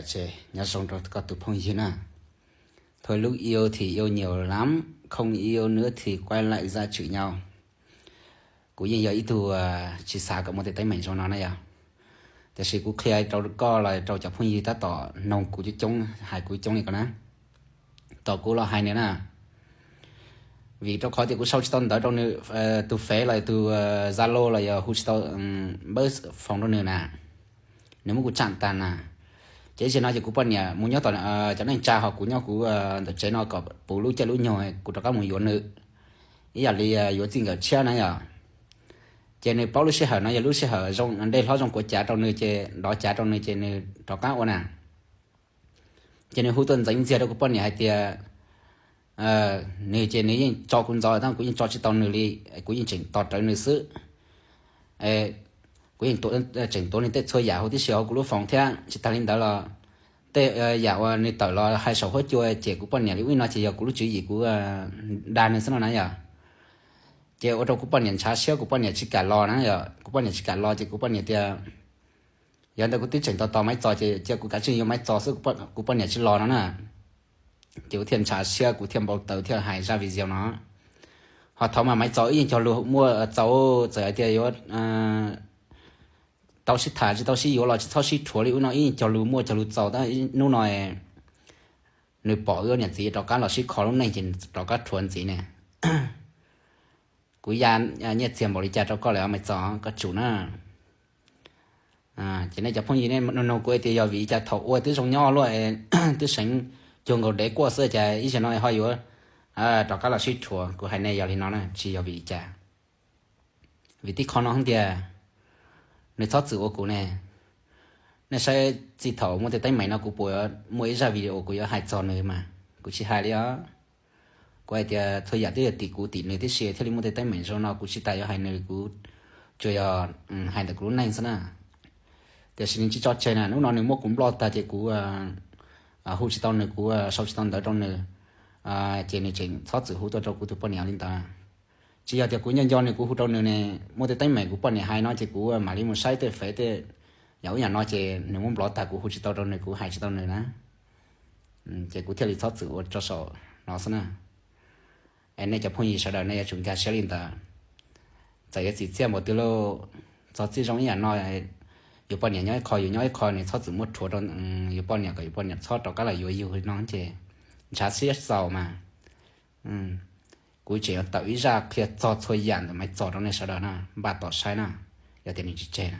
Ces nyob zoo rau koj tus phooj ywg na. Thôi lúc yêu thì yêu nhiều lắm, không yêu nữa thì quay lại gia trưởng nhau. Kuv yeej yog ib tug tsis xav kom muaj tej teeb meem zoo no na yog. Tiam sis kuv qhia rau koj los rau cov phooj ywg tab tom noog kuv coob coob, hais kuv coob li ko na, tos kuv los hais nws na. Vim rau qhov tias kuv sau tsis tau ntawv rau nws tus Fev los tus Zalo los yog hu tsis tau npawb foos rau nws na. Nws muab kuv tsam tag na. Ces ib zaug no ces kuv poj niam mus nyob tom cov neej tsa, ho kuv nyob kuv ntawm tsev no kom puv lub caij lub nyoog kuv rov qab mus yuav nws, ib yam li yuav txij nkawm tshiab na yom. Ces nws paub lub sij hawm no yog lub sij hawm zoo, dej hlob zoo kuav cav rau nws ces nrov cav rau nws ces nws rov qab ua na. Ces nws hu tuaj ntxeev ntxiag rau kuv poj niam hais tias nws ces nws yeej tso kuv ntxov tab kuv yeej tso tsis tau nws li, kuv yeej tseem tos rawv nws xwb. Kuv yeej tseem tuav nws tej txhua yam huv tib si hauv kuv lub foos thiab. Tsis tas li ntawd los tej yam uas nws tawm los hais saum huab cua ces kuv poj niam li ub no ces yog kuv lub tswv yim kuv dag nws xwb no na yom. Ces ua rau kuv poj niam ntshav siab, kuv poj niam tsis kam los na yom. Kuv poj niam tsis kam los ces kuv poj niam tias yog ntawd kuv twb tseem tos tos Maiv Txos ces cia kuv kav tsij yuav Maiv Txos xwb, kuv poj niam tsis los no na. Ces kuv thiaj ntshav siab, kuv thiaj npau taws thiaj hais zaj video no. Ho thaum mas Maiv Txos wb yeej cog lus muaj txaus, txawm hais tias yuav tau sib tham tsis tau sib yuav los tsis txhob sib rhuav li ub no, wb yeej cog lus muaj cog lus txaus tab hnub no nws pom wb niam txiv rov qab los sib kho lub neej ces rov qab rhuav ntxiv ne. Kuv ya nyiaj txiag npaum li cas rau koj lawm Maiv Txos, koj tsum na. Ces nej cov phooj ywg nej nug nug kuv hais tias yog vim li cas thaum ua twb zoo nyob luaj, twb seev cuag nkaus dev quaj xwb cas ib zaug no ho yuav rov qab los sib rhuav. Kuv hais nej yog li no na, tsis yog vim li cas. Vim tib qho no hais tias nws txhob txwm ua kuv ne. Nej saib txij thaum muaj tej teeb meem no kuv puas muaj ib zaj video kuv yuav hais txog nws mas? Kuv tsis hais li os. Kuv hais tias txhua yam twb yog tim kuv tim nws tib si thiaj li muaj tej teeb meem zoo no, kuv tsis tas yuav hais nws, kuv tsuas yog hais ntawm kuv lub neej xwb na. Tiam sis nws tsis tso tseg na, hnub no nws muab kuv nploj tag ces kuv hu tsis tau nws, kuv sau tsis tau ntawv rau nws, ces nws tseem txhob txwm hu tuaj rau kuv tus poj niam li ntawd. Tsis yog tias kuv nco nco nws kuv hu rau nws ne, muaj tej teeb meem kuv poj niam hais no ces kuv mam li mus saib tej Fev tej yam ub yam no ces nws muab nplov tag kuv hu tsis tau rau nws, kuv hais tsis tau nws na. Ces kuv thiaj li txhob txwm ua rau saum no xwb na. Es nej cov phooj ywg sawv daws nej yuav tsum nkag siab li ntawd. Txawm yuav txim txiaj npaum twg lauj, txog txij zoo ib yam no, yus poj niam nyob ib qho yus nyob ib qho, nws txhob txwm muab rhuav rau yus poj niam kom yus poj niam txhob rov qab los yuav yus no ces ntshav siab txaus mas. Kuv tseem yuav tawm ib zaj qhia txog txhua yam ntawm Maiv Txos rau nej sawv daws na, npaj tos saib na, yog tias nws tsis tseg na.